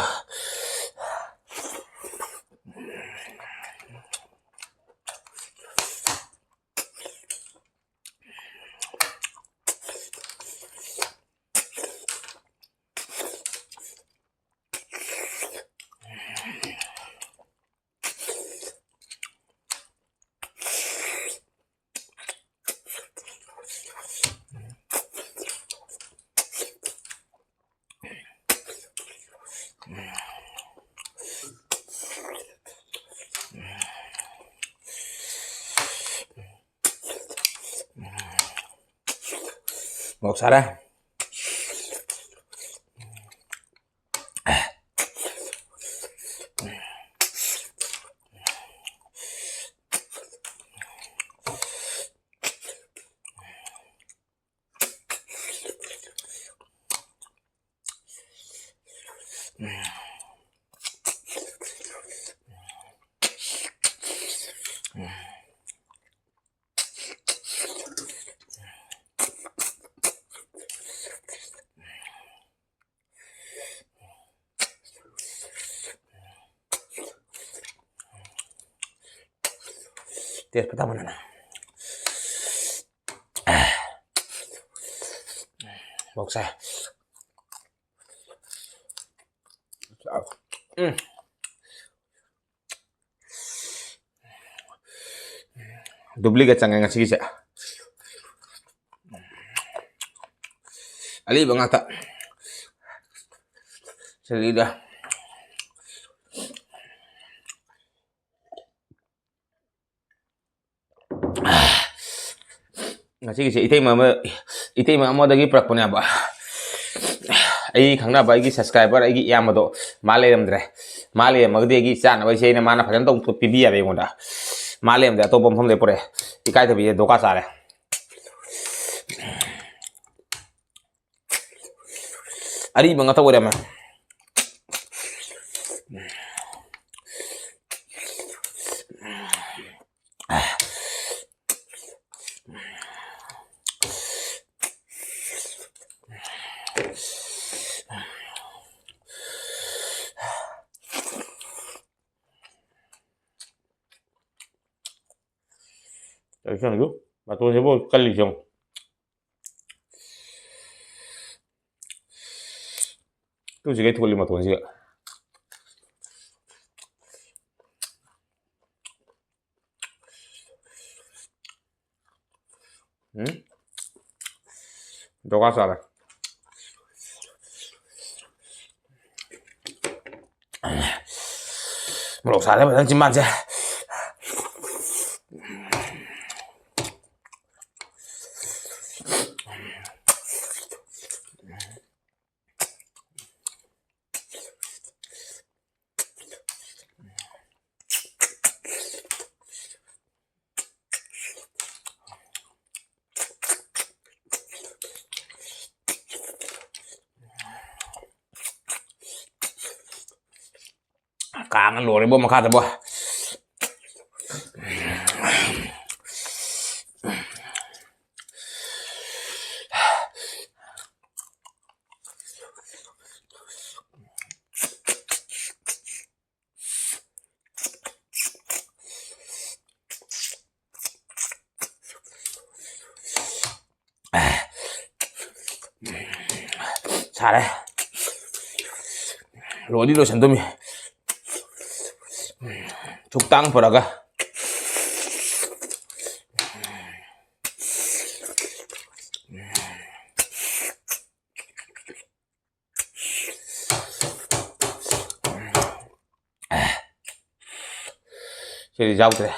ꯃꯣꯔꯣꯛ ꯁꯥꯔꯦ꯫ ꯇꯦꯖꯄꯇꯥ ꯃꯅꯥ꯫ ꯃꯣꯔꯣꯛ ꯁꯥꯏ꯫ ꯎꯝ꯫ Duplicate ꯆꯪꯉꯦ ꯉꯁꯤꯒꯤꯁꯦ꯫ ꯑꯔꯤꯕ ꯉꯥꯛꯇ꯫ ꯁꯤꯗꯩꯗ꯫ ꯉꯁꯤꯒꯤꯁꯦ ꯏꯇꯩꯃ ꯑꯃ, ꯏꯇꯩꯃ ꯑꯃꯗꯒꯤ ꯄꯨꯔꯛꯄꯅꯦꯕ꯫ ꯑꯩ ꯈꯪꯅꯕ, ꯑꯩꯒꯤ subscriber, ꯑꯩꯒꯤ ꯏꯌꯥꯝꯕꯗꯣ ꯃꯥ ꯂꯩꯔꯝꯗ꯭ꯔꯦ꯫ ꯃꯥ ꯂꯩꯔꯝꯃꯒꯗꯤ ꯑꯩꯒꯤ ꯆꯥꯅꯕ ꯑꯩꯁꯦ ꯑꯩꯅ, ꯃꯥꯅ ꯐꯖꯅ ꯇꯧ ꯄꯤꯕꯤ ꯌꯥꯕ ꯑꯩꯉꯣꯟꯗ꯫ ꯃꯥ ꯂꯩꯔꯝꯗ꯭ꯔꯦ, ꯑꯇꯣꯞꯄ ꯃꯐꯝꯗꯩ ꯄꯨꯔꯛꯑꯦ꯫ ꯏꯀꯥꯏꯊꯕꯤꯁꯦ ꯗꯣꯀꯥ ꯆꯥꯔꯦ꯫ ꯑꯔꯤꯕ ꯉꯥꯛꯇ ꯑꯣꯏꯔꯝꯃꯦ꯫ ꯀꯩꯅꯣ, ꯃꯇꯣꯟꯁꯤꯕꯨ ꯀꯜꯂꯤꯁꯦ ꯌꯦꯡꯉꯨ꯫ ꯇꯨꯁꯤ ꯀꯩ ꯊꯣꯛꯂꯤ ꯃꯇꯣꯟꯁꯤꯒ꯫ ꯎꯝ? ꯗꯣꯀꯥ ꯆꯥꯔꯦ꯫ ꯃꯣꯔꯣꯛ ꯁꯥꯔꯦ ꯐꯖꯅ ꯆꯤꯝꯕꯥꯟꯁꯦ꯫ ꯀꯥꯡꯅ ꯂꯣꯏꯔꯦꯕꯣ ꯃꯈꯥꯗꯕꯣ꯫ ꯁꯥꯔꯦ꯫ ꯂꯣꯏꯗꯤ ꯂꯣꯏꯁꯟꯗꯣꯃꯤ꯫ ꯁꯨꯛꯇꯥꯡ ꯄꯨꯔꯒ꯫ ꯁꯤꯗꯤ ꯌꯥꯎꯗ꯭ꯔꯦ꯫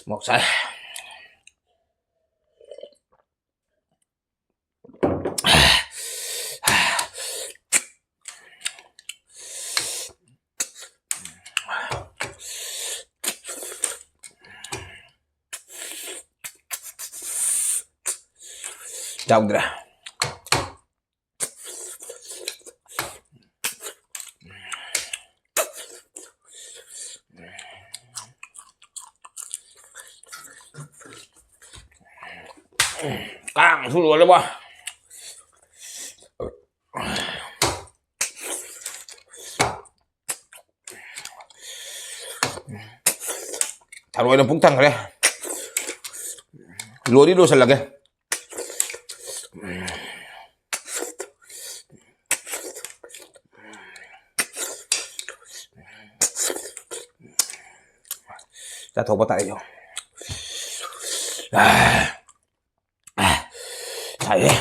ꯃꯣꯔꯣꯛ ꯁꯥꯏ꯫ ꯌꯥꯎꯗ꯭ꯔꯦ꯫ ꯀꯥꯡꯁꯨ ꯂꯣꯏꯔꯦꯕꯣ꯫ ꯊꯔꯣꯏꯅ ꯄꯨꯛ ꯊꯟꯈ꯭ꯔꯦ꯫ ꯂꯣꯏꯗꯤ ꯂꯣꯏꯁꯤꯜꯂꯒꯦ꯫ ꯆꯥꯊꯣꯛꯄ ꯇꯥꯔꯦ꯫ ꯁꯥꯏꯍꯦ꯫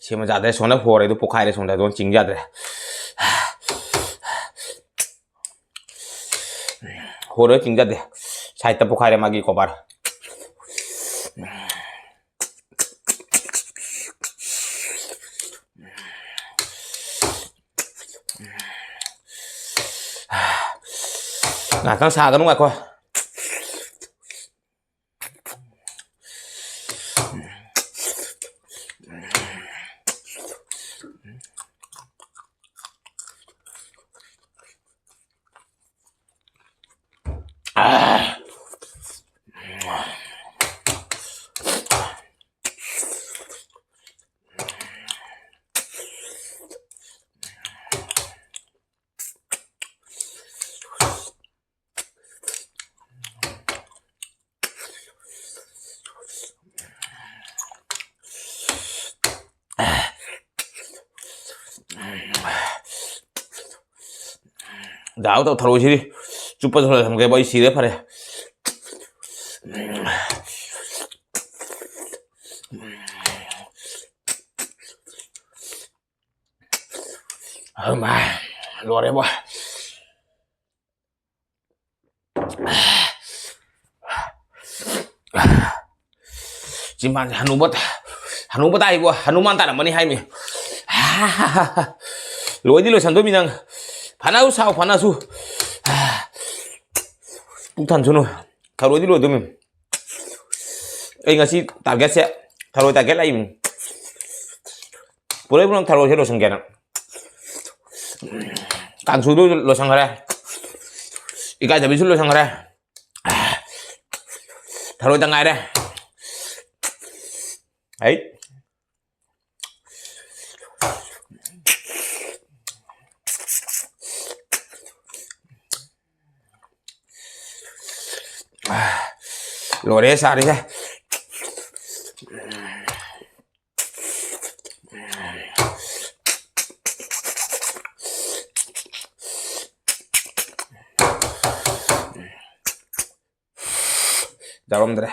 ꯁꯤꯃ ꯌꯥꯗ꯭ꯔꯦ, ꯁꯣꯝꯗ ꯍꯣꯔꯦ ꯑꯗꯨ ꯄꯣꯛꯈꯥꯏꯔꯦ, ꯁꯣꯝꯗ ꯑꯗꯨꯝ ꯆꯤꯡ ꯌꯥꯗ꯭ꯔꯦ꯫ ꯍꯣꯔꯦ ꯆꯤꯡ ꯌꯥꯗꯦ꯫ ꯁꯥꯏꯠꯇ ꯄꯣꯛꯈꯥꯏꯔꯦ ꯃꯥꯒꯤ ꯀꯣꯕꯔ꯫ ꯉꯥꯏꯍꯥꯛꯇꯪ ꯁꯥꯒꯅꯨ, ꯉꯥꯏꯈꯣ꯫ ꯗꯥꯎ ꯇꯧ, ꯊꯔꯣꯏꯁꯤꯗꯤ ꯆꯨꯞꯄ ꯊꯔꯣꯏ ꯊꯝꯒꯦꯕ, ꯑꯩ ꯁꯤꯔꯦ, ꯐꯔꯦ꯫ ꯑꯃ, ꯂꯣꯏꯔꯦꯕꯣ꯫ ꯆꯤꯝꯕꯥꯟꯁꯦ ꯍꯅꯨꯕ, ꯍꯅꯨꯕ ꯇꯥꯏꯕꯣ, ꯍꯅꯨꯃꯥꯟ ꯇꯥꯔꯝꯃꯅꯤ ꯍꯥꯏꯃꯤ꯫ ꯂꯣꯏꯗꯤ ꯂꯣꯏꯁꯟꯗꯣꯏꯃꯤ ꯅꯪ꯫ ꯐꯅꯁꯨ ꯁꯥꯎ, ꯐꯅꯁꯨ꯫ ꯄꯨꯛ ꯊꯟꯁꯅꯨ꯫ ꯊꯔꯣꯏꯗꯤ ꯂꯣꯏꯗꯣꯏꯃꯤ꯫ ꯑꯩ ꯉꯁꯤ ꯇꯥꯔꯒꯦꯠꯁꯦ ꯊꯔꯣꯏ ꯇꯥꯔꯒꯦꯠ ꯂꯥꯛꯏꯕꯅꯤ꯫ ꯄꯨꯔꯩ ꯄꯨꯔꯝ ꯊꯔꯣꯏꯁꯦ ꯂꯣꯏꯁꯟꯒꯦꯅ꯫ ꯀꯥꯡꯁꯨꯗꯨ ꯂꯣꯏꯁꯟꯈ꯭ꯔꯦ꯫ ꯏꯀꯥꯏꯗꯕꯤꯁꯨ ꯂꯣꯏꯁꯟꯈ꯭ꯔꯦ꯫ ꯊꯔꯣꯏꯗ ꯉꯥꯏꯔꯦ꯫ ꯑꯩ ꯂꯣꯏꯔꯦ ꯁꯥꯔꯤꯁꯦ꯫ ꯌꯥꯎꯔꯝꯗ꯭ꯔꯦ꯫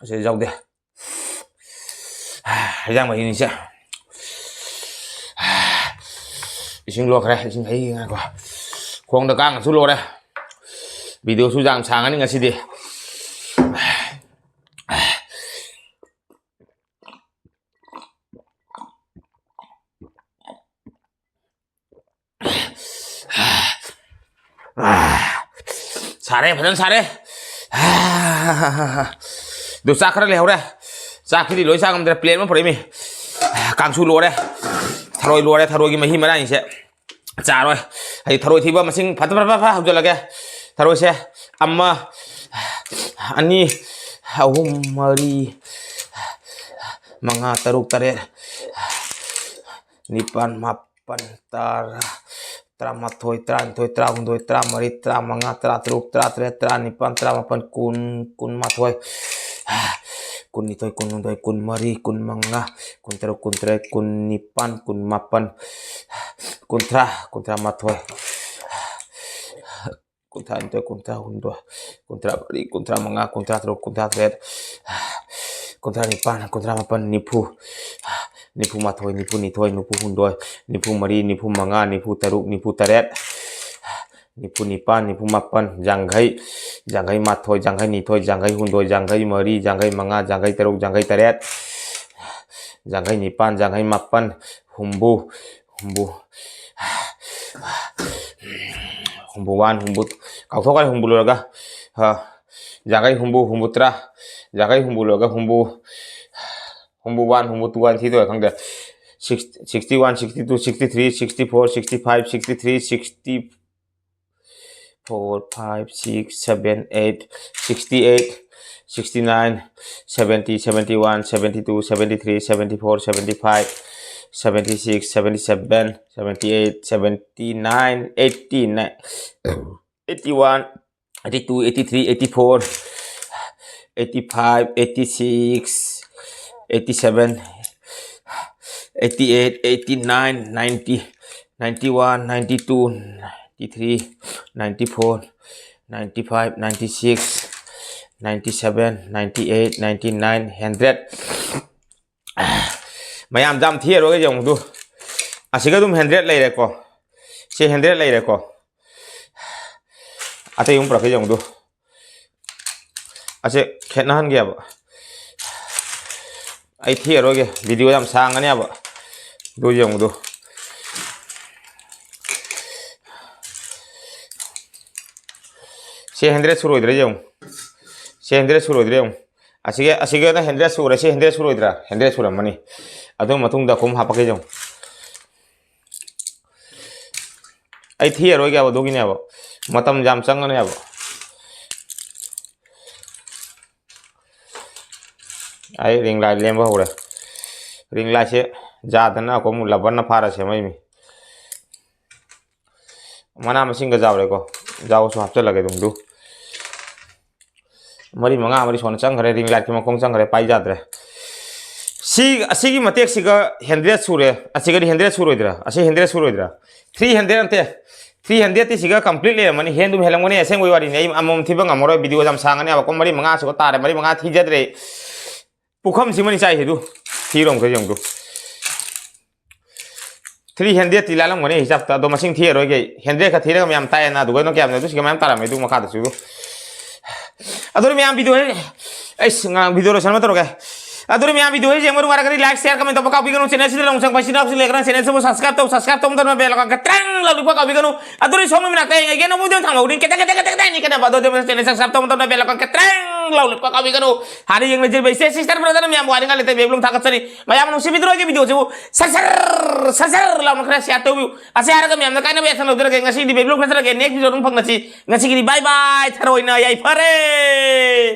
ꯑꯁꯤ ꯌꯥꯎꯗꯦ꯫ ꯍꯩꯖꯥꯡ ꯃꯍꯤꯅꯤꯁꯦ꯫ ꯏꯁꯤꯡ ꯂꯣꯛꯈ꯭ꯔꯦ꯫ ꯏꯁꯤꯡ ꯍꯩ ꯉꯥꯏꯈꯣ꯫ ꯈꯣꯡꯗ ꯀꯥꯡꯒꯁꯨ ꯂꯣꯏꯔꯦ꯫ ꯚꯤꯗꯤꯑꯣꯁꯨ ꯌꯥꯝ ꯁꯥꯡꯉꯅꯤ ꯉꯁꯤꯗꯤ꯫ ꯁꯥꯔꯦ, ꯐꯖꯅ ꯁꯥꯔꯦ꯫ ꯑꯗꯨ ꯆꯥꯛ ꯈꯔ ꯂꯩꯍꯧꯔꯦ꯫ ꯆꯥꯛꯁꯤꯗꯤ ꯂꯣꯏ ꯆꯥ ꯉꯝꯗ꯭ꯔꯦ꯫ ꯄ꯭ꯂꯦꯠ ꯑꯃ ꯄꯨꯔꯛꯏꯃꯤ꯫ ꯀꯥꯡꯁꯨ ꯂꯣꯏꯔꯦ꯫ ꯊꯔꯣꯏ ꯂꯣꯏꯔꯦ꯫ ꯊꯔꯣꯏꯒꯤ ꯃꯍꯤ ꯃꯅꯥꯏꯁꯦ ꯆꯥꯔꯣꯏ꯫ ꯑꯩ ꯊꯔꯣꯏ ꯊꯤꯕ ꯃꯁꯤꯡ ꯐꯠ ꯐꯠ ꯐꯠ ꯐꯠ ꯍꯧꯖꯤꯜꯂꯒꯦ꯫ ꯊꯔꯣꯏꯁꯦ ꯑꯃ, ꯑꯅꯤ, ꯑꯍꯨꯝ, ꯃꯔꯤ, ꯃꯉꯥ, ꯇꯔꯨꯛ, ꯇꯔꯦꯠ, ꯅꯤꯄꯥꯜ, ꯃꯥꯄꯜ, ꯇꯔꯥ, ꯇꯔꯥꯃꯥꯊꯣꯏ, ꯇꯔꯥꯅꯤꯊꯣꯏ, ꯇꯔꯥꯍꯨꯝꯗꯣꯏ, ꯇꯔꯥꯃꯔꯤ, ꯇꯔꯥꯃꯉꯥ, ꯇꯔꯥꯇꯔꯨꯛ, ꯇꯔꯥꯇꯔꯦꯠ, ꯇꯔꯥꯅꯤꯄꯥꯜ, ꯇꯔꯥꯃꯥꯄꯜ, ꯀꯨꯟ, ꯀꯨꯟꯃꯥꯊꯣꯏ, ꯀꯨꯟꯅꯤꯊꯣꯏ, ꯀꯨꯟꯍꯨꯝꯗꯣꯏ, ꯀꯨꯟꯃꯔꯤ, ꯀꯨꯟꯃꯉꯥ, ꯀꯨꯟꯇꯔꯨꯛ, ꯀꯨꯟꯇꯔꯦꯠ, ꯀꯨꯟꯅꯤꯄꯥꯜ, ꯀꯨꯟꯃꯥꯄꯜ, ꯀꯨꯟꯊ꯭ꯔꯥ, ꯀꯨꯟꯊ꯭ꯔꯥꯃꯥꯊꯣꯏ, ꯀꯨꯟꯊ꯭ꯔꯥꯅꯤꯊꯣꯏ, ꯀꯨꯟꯊ꯭ꯔꯥꯍꯨꯝꯗꯣꯏ, ꯀꯨꯟꯊ꯭ꯔꯥꯃꯔꯤ, ꯀꯨꯟꯊ꯭ꯔꯥꯃꯉꯥ, ꯀꯨꯟꯊ꯭ꯔꯥꯇꯔꯨꯛ, ꯀꯨꯟꯊ꯭ꯔꯥꯇꯔꯦꯠ, ꯀꯨꯟꯊ꯭ꯔꯥꯅꯤꯄꯥꯜ, ꯀꯨꯟꯊ꯭ꯔꯥꯃꯥꯄꯜ, ꯅꯤꯐꯨ, ꯅꯤꯐꯨꯃꯥꯊꯣꯏ, ꯅꯤꯐꯨꯅꯤꯊꯣꯏ, ꯅꯤꯐꯨꯍꯨꯝꯗꯣꯏ, ꯅꯤꯐꯨꯃꯔꯤ, ꯅꯤꯐꯨꯃꯉꯥ, ꯅꯤꯐꯨꯇꯔꯨꯛ, ꯅꯤꯐꯨꯇꯔꯦꯠ, ꯅꯤꯐꯨꯅꯤꯄꯥꯜ, ꯅꯤꯐꯨꯃꯥꯄꯜ, ꯌꯥꯡꯈꯩ, ꯌꯥꯡꯈꯩ ꯃꯥꯊꯣꯏ, ꯌꯥꯡꯈꯩ ꯅꯤꯊꯣꯏ, ꯌꯥꯡꯈꯩ ꯍꯨꯝꯗꯣꯏ, ꯌꯥꯡꯈꯩ ꯃꯔꯤ, ꯌꯥꯡꯈꯩ ꯃꯉꯥ, ꯌꯥꯡꯈꯩ ꯇꯔꯨꯛ, ꯌꯥꯡꯈꯩ ꯇꯔꯦꯠ, ꯌꯥꯡꯈꯩ ꯅꯤꯄꯥꯜ, ꯌꯥꯡꯈꯩ ꯃꯥꯄꯜ, ꯍꯨꯝꯐꯨ, ꯍꯨꯝꯐꯨ, ꯍꯨꯝꯐꯨ ꯋꯥꯟ, ꯍꯨꯝꯐꯨ, ꯀꯥꯎꯊꯣꯛꯈ꯭ꯔꯦ, ꯍꯨꯝꯐꯨ ꯂꯣꯏꯔꯒ, ꯑ, ꯌꯥꯡꯈꯩ ꯍꯨꯝꯐꯨ, ꯍꯨꯝꯐꯨ ꯇꯔꯥ, ꯌꯥꯡꯈꯩ ꯍꯨꯝꯐꯨ ꯂꯣꯏꯔꯒ ꯍꯨꯝꯐꯨ, ꯍꯨꯝꯐꯨ ꯋꯥꯟ, ꯍꯨꯝꯐꯨ ꯇꯨ ꯍꯥꯏꯅ ꯊꯤꯗꯣꯏꯔꯥ ꯈꯪꯗꯦ꯫ Six, sixty one, sixty two, sixty three, sixty four, sixty five, sixty three, sixty four, five, six, seven, eight, sixty eight, sixty nine, seventy, seventy one, seventy two, seventy three, seventy four, seventy five, seventy six, seventy seven, seventy eight, seventy nine, eighty, eighty one, eighty two, eighty three, eighty four, eighty five, eighty six, eighty seven, eighty eight, eighty nine, ninety, Ninety one, ninety two, ninety three, ninety four, ninety five, ninety six, ninety seven, ninety eight, ninety nine, hundred. ꯃꯌꯥꯝ ꯌꯥꯝ ꯊꯤꯔꯔꯣꯏꯒꯦ ꯌꯦꯡꯉꯨꯗꯨ꯫ ꯑꯁꯤꯒ ꯑꯗꯨꯝ hundred ꯂꯩꯔꯦꯀꯣ꯫ ꯁꯤ hundred ꯂꯩꯔꯦꯀꯣ꯫ ꯑꯇꯩ ꯑꯃꯨꯛ ꯄꯨꯔꯛꯀꯦ ꯌꯦꯡꯉꯨꯗꯨ꯫ ꯑꯁꯦ ꯈꯦꯠꯅꯍꯟꯒꯦꯕ꯫ ꯑꯩ ꯊꯤꯔꯔꯣꯏꯒꯦ, video ꯌꯥꯝ ꯁꯥꯡꯉꯅꯦꯕ꯫ ꯑꯗꯨ ꯌꯦꯡꯉꯨꯗꯨ꯫ ꯁꯤ hundred ꯁꯨꯔꯣꯏꯗ꯭ꯔꯥ ꯌꯦꯡꯉꯨ꯫ ꯁꯤ hundred ꯁꯨꯔꯣꯏꯗ꯭ꯔꯥ ꯌꯦꯡꯉꯨ꯫ ꯑꯁꯤꯒ, ꯑꯁꯤꯒꯅ hundred ꯁꯨꯔꯦ, ꯁꯤ hundred ꯁꯨꯔꯣꯏꯗ꯭ꯔꯥ? Hundred ꯁꯨꯔꯝꯃꯅꯤ꯫ ꯑꯗꯨ ꯃꯇꯨꯡꯗ ꯑꯩꯈꯣꯏ ꯑꯃꯨꯛ ꯍꯥꯄꯛꯀꯦ ꯌꯦꯡꯉꯨ꯫ ꯑꯩ ꯊꯤꯔꯔꯣꯏꯒꯦꯕ ꯑꯗꯨꯒꯤꯅꯦꯕ꯫ ꯃꯇꯝ ꯌꯥꯝ ꯆꯪꯒꯅꯦꯕ꯫ ꯑꯩ ring light ꯂꯦꯝꯕ ꯍꯧꯔꯦ꯫ Ring lightꯁꯦ ꯖꯥꯗꯅ ꯑꯩꯈꯣꯏ ꯑꯃꯨꯛ rubberꯅ ꯐꯥꯔ ꯁꯦꯝꯃꯛꯏꯃꯤ꯫ ꯃꯅꯥ ꯃꯁꯤꯡꯒ ꯌꯥꯎꯔꯦꯀꯣ꯫ ꯌꯥꯎꯁꯨ ꯍꯥꯞꯆꯜꯂꯒꯦ ꯑꯗꯨꯝꯗꯨ꯫ ꯃꯔꯤ ꯃꯉꯥ ꯃꯔꯤ ꯁꯣꯟꯅ ꯆꯪꯈ꯭ꯔꯦ, ring lightꯀꯤ ꯃꯈꯣꯡ ꯆꯪꯈ꯭ꯔꯦ, ꯄꯥꯏ ꯌꯥꯗ꯭ꯔꯦ꯫ ꯁꯤ, ꯑꯁꯤꯒꯤ ꯃꯇꯦꯛꯁꯤꯒ hundred ꯁꯨꯔꯦ, ꯑꯁꯤꯒꯗꯤ hundred ꯁꯨꯔꯣꯏꯗ꯭ꯔꯥ? ꯑꯁꯤ hundred ꯁꯨꯔꯣꯏꯗ꯭ꯔꯥ? Three hundred ꯅꯠꯇꯦ, three hundredꯇꯤ ꯁꯤꯒ complete ꯂꯩꯔꯝꯃꯅꯤ, ꯍꯦꯟꯗꯨꯝ ꯍꯦꯜꯂꯝꯒꯅꯤ, ꯑꯁꯦꯡꯕꯒꯤ ꯋꯥꯔꯤꯅꯤ꯫ ꯑꯩ ꯑꯃꯃꯝ ꯊꯤꯕ ꯉꯝꯃꯔꯣꯏ, video ꯌꯥꯝ ꯁꯥꯡꯉꯅꯤ꯫ ꯑꯩꯈꯣꯏ ꯃꯔꯤ ꯃꯉꯥ ꯁꯨꯕ ꯇꯥꯔꯦ, ꯃꯔꯤ ꯃꯉꯥ ꯊꯤꯖꯗ꯭ꯔꯦ꯫ ꯄꯨꯈꯝꯁꯤꯃꯅꯤ ꯆꯥꯏꯁꯤꯗꯨ, ꯊꯤꯔꯣ ꯑꯝꯇ ꯌꯦꯡꯉꯨꯗꯨ꯫ Three hundredꯇꯤ ꯂꯥꯜꯂꯝꯒꯅꯤ ꯍꯤꯁꯥꯞꯇ, ꯑꯗꯣ ꯃꯁꯤꯡ ꯊꯤꯔꯔꯣꯏꯒꯦ꯫ Hundred ꯈꯛ ꯊꯤꯔꯒ ꯃꯌꯥꯝ ꯇꯥꯏꯌꯦꯅ, ꯑꯗꯨꯒ ꯅꯪ ꯀꯌꯥꯝ ꯌꯥꯝꯅ, ꯑꯗꯨ ꯁꯤꯒ ꯃꯌꯥꯝ ꯇꯥꯔꯝꯃꯦ ꯑꯗꯨ ꯃꯈꯥꯗꯁꯨ꯫ ꯑꯗꯨꯅ ꯃꯌꯥꯝ video, ꯑꯩꯁ, ꯉꯥꯡ video ꯂꯣꯏꯁꯟꯕ ꯇꯧꯔꯒꯦ꯫ ꯑꯗꯨꯅ ꯃꯌꯥꯝ video ꯁꯤ ꯌꯦꯡꯕ ꯅꯨꯡꯉꯥꯏꯔꯒꯗꯤ like, share, comment ꯇꯧꯕ ꯀꯥꯎꯕꯤꯒꯅꯨ꯫ Channel ꯁꯤꯗ ꯅꯧꯅ ꯆꯪꯉꯛꯄ ꯏꯆꯤꯟ ꯏꯅꯥꯎꯁꯤꯡ ꯂꯩꯔꯒꯅ channel ꯁꯤꯕꯨ subscribe ꯇꯧ, subscribe ꯇꯧꯕ ꯃꯇꯝꯗ bell icon ꯀꯇ꯭ꯔꯪ ꯂꯥꯎ ꯅꯤꯛꯄ ꯀꯥꯎꯕꯤꯒꯅꯨ꯫ ꯑꯗꯨꯅ ꯁꯣꯝꯒꯤ ꯃꯅꯥꯛꯇ ꯌꯦꯡꯉꯒꯦ, ꯅꯣꯡꯃ video ꯊꯥꯡꯍꯧꯗ꯭ꯔꯤ, ꯀꯇ꯭ꯔꯪ, ꯀꯇ꯭ꯔꯪ, ꯀꯇ꯭ꯔꯪ, ꯀꯇ꯭ꯔꯪ ꯅꯤꯛꯀꯅꯕ꯫ ꯑꯗꯨ ꯑꯗꯨꯅ channel subscribe ꯇꯧꯕ ꯃꯇꯝꯗ bell icon ꯀꯇ꯭ꯔꯪ ꯂꯥꯎ ꯅꯤꯛꯄ ꯀꯥꯎꯕꯤꯒꯅꯨ꯫ ꯍꯥꯟꯅ ꯌꯦꯡꯅꯖꯔꯤꯕ ꯏꯆꯦ sister brother ꯃꯌꯥꯝꯕꯨ ꯋꯥꯔꯤ ꯉꯥꯡ ꯂꯩꯇꯦ, ꯕꯦꯕꯤ ꯂꯣꯡ ꯊꯥꯒꯠꯆꯔꯤ꯫ ꯃꯌꯥꯝ ꯅꯨꯡꯁꯤꯕꯤꯗ꯭ꯔꯣ ꯑꯩꯒꯤ video ꯁꯤꯕꯨ? ꯁꯠ ꯁꯔ, ꯁꯠ ꯁꯔ ꯂꯥꯎꯅ ꯈꯔ share ꯇꯧꯕꯤꯌꯨ꯫ ꯑꯁꯤ ꯍꯥꯏꯔꯒ ꯃꯌꯥꯝꯅ ꯀꯥꯏꯅꯕ ꯌꯥꯊꯪ ꯂꯧꯖꯔꯒꯦ꯫ ꯉꯁꯤꯗꯤ ꯕꯦꯕꯤ ꯂꯣꯡ ꯐꯖꯔꯒꯦ꯫ Next video ꯑꯗꯨꯝ ꯐꯪꯅꯁꯤ꯫ ꯉꯁꯤꯒꯤꯗꯤ bye bye, ꯊꯔꯣꯏꯅ ꯌꯥꯏꯐꯔꯦ꯫